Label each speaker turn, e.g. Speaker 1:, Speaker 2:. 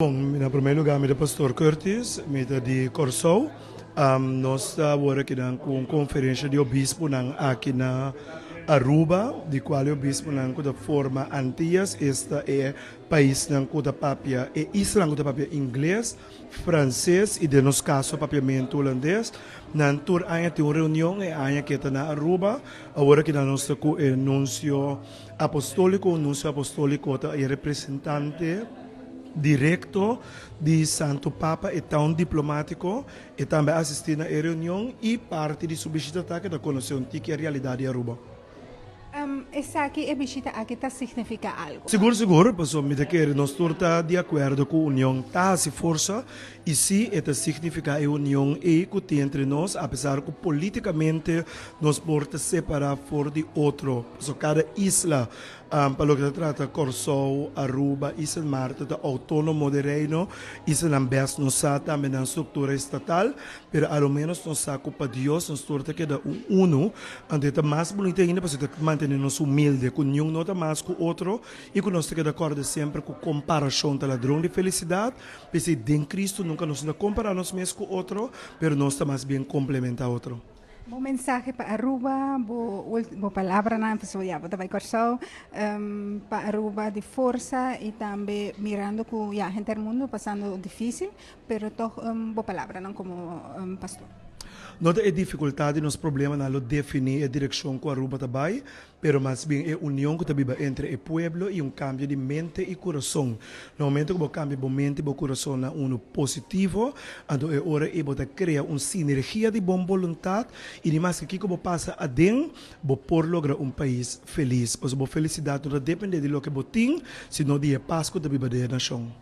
Speaker 1: Bon, na promé lugá mi ta Pastor Curtis, mi ta di Kòrsou. Nos ta awor akinan ku un konferensha di obisponan aki na Aruba, di kual e obisponan ku ta forma Antias, esta e paisnan ku ta papia, e islanan ku ta papia ingles, franses i den nos kaso papiamentu hulandes. Nan tur aña tin un reunion, e aña ke ta na Aruba. Awor akinan nos ta ku e Nuncio Apostóliko. Nuncio Apostóliko ta e representante direkto di Santo Papa, e ta un diplomátiko, e tambe a asistí na e reunion i parti di su bishita ta ke ta konosé un tiki e realidat di Aruba.
Speaker 2: Esaki, e bishita aki ta signifiká algu?
Speaker 1: Sigur, sigur, pasobra mi ta kere nos tur ta di akuerdo ku union ta hasi forsa i sí e ta signifiká e union ei ku tin entre nos apesar ku polítikamente nos por ta separá for di otro, pasobra kada isla Pa loke ta trata Kòrsou, Aruba i Sint Maarten ta outónomo den Reino. Islanan bes no sa tambe nan struktura estatal, pero a lo ménos nos sa ku pa Dios nos tur ta keda un unu. Anto e ta mas bunita ainda pasobra e ta mantené nos humilde, ku niun no ta mas ku otro i ku nos ta keda kòrda semper ku komparashon ta ladron di felisidat. P'esei den Kristu nunka nos no ta kompará nos mes ku otro, pero nos ta mas bien komplementá otro.
Speaker 2: Bo mensahe pa Aruba, bo bo palabranan, pasobra ya bo ta bai Kòrsou, pa Aruba di forsa i tambe mirando ku ya henter mundu pasando difísil, pero tòg bo palabranan komo pastor.
Speaker 1: No ta e difikultat di nos problemanan lo definí e direkshon ku Aruba ta bai, pero mas bien e union ku ta biba entre e pueblo i un kambio di mente i kurason. Na momento ku bo kambia bo mente i bo kurason na unu positivo, anto e ora ei bo ta krea un sinergia di bon boluntat i di maske kiko bo pasa aden, bo por logra un pais felis. Pasobra bo felisidat no ta depende di loke bo tin, sino di e pas ku ta biba den e nashon.